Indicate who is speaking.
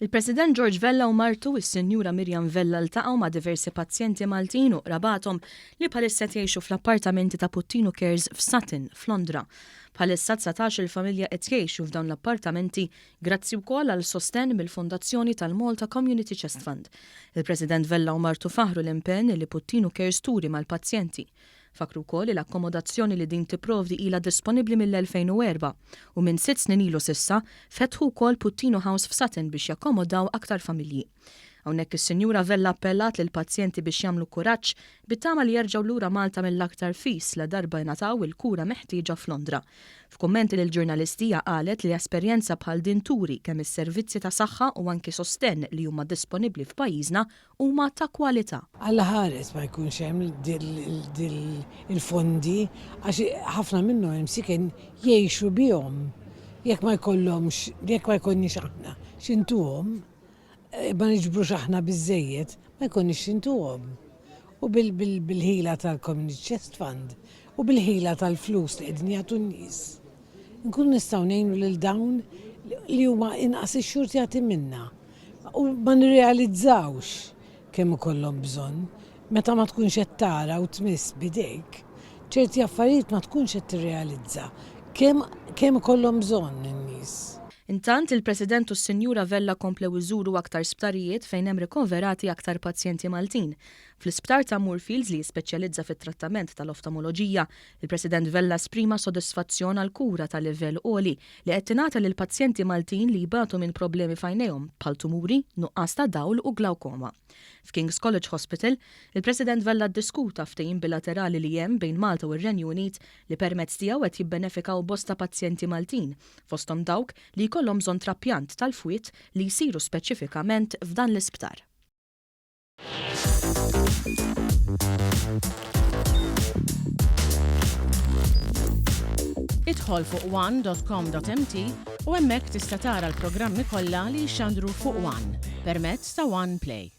Speaker 1: Il-President George Vella u martu, is-Sinjura Miriam Vella ltaqgħu ma' diversi pazjenti Maltin u qrabathom li bħalissa qed jgħixu fl-appartamenti ta' Puttinu Cares f'Sutton, f'Londra. Bħalissa 19 il-familja qed jgħixu f'dawn l-appartamenti grazzi wkoll għal sostenn mill-Fondazzjoni tal-Malta Community Chest Fund. Il-President Vella u martu faħħru l-impenn li Puttinu Cares turi mal-pazjenti. Fakkru wkoll li l-akkomodazzjoni li din tipprovdi ilha disponibbli mill-2004 u minn sitt snin ilu s'issa fetħu wkoll Puttinu House f'Sutton biex jakkomodaw aktar familji. Hawnhekk is-Sinjura Vella appellat lill-pazjenti biex jagħmlu kuraġġ bit-tama li jerġgħu lura Malta mill-aktar fis ladarba jingħataw il-kura meħtieġa f'Londra. F'kummenti lill-ġurnalisti hija qalet li esperjenza bħal din turi kemm is-servizzi ta' saħħa u anki sostenn li huma disponibbli f'pajjiżna huma ta' kwalità.
Speaker 2: Alla ħares ma jkunx hemm il-fondi għax ħafna minnhom imsieken jgħixu bihom. Jekk ma jkollhomx, jekk ma jkollniex aħna x'intuhom, ma niġbrux aħna biżżejjed, ma jkollniex x'intuhom. U bil-ħila tal-Community Chest Fund u bil-ħila tal-flus li qegħdin jagħtu n-nies, inkunu nistgħu ngħinu lil dawn li huma inqas ixxurtjati minna. U ma nirrealizzawx kemm ikollhom bżonn. Meta ma tkunx qed tara u tmiss b'idejk, ċerti affarijiet ma tkunx qed tirrealizza kemm kemm ikollhom bżonn in-nies.
Speaker 1: Intant, il-President u s-Sinjura Vella komplew iżuru aktar sptarijiet fejn hemm rikoverati aktar pazjenti Maltin. Fl-Isptar ta' Moorfields li jispeċjalizza fit-trattament tal-oftamoloġija, il-President Vella esprima sodisfazzjon għall-kura ta' livell għoli li qed tingħata lil pazjenti Maltin li jbatu minn problemi f'għajnejhom bħal tumuri, nuqqas ta' dawl u glawkoma. F'King's College Hospital, il-President Vella ddiskuta ftehim bilaterali li hemm bejn Malta u r-Renju Unit li permezz tiegħu qed jibbenefikaw bosta pazjenti Maltin, fosthom dawk li jkollhom bżonn trapjant tal-fwied li jsiru speċifikament f'dan l-isptar.
Speaker 3: Idħol fuq one.com.mt u hemmhekk tista' tara l-programmi kollha li jixxandru fuq One permezz ta' One Play.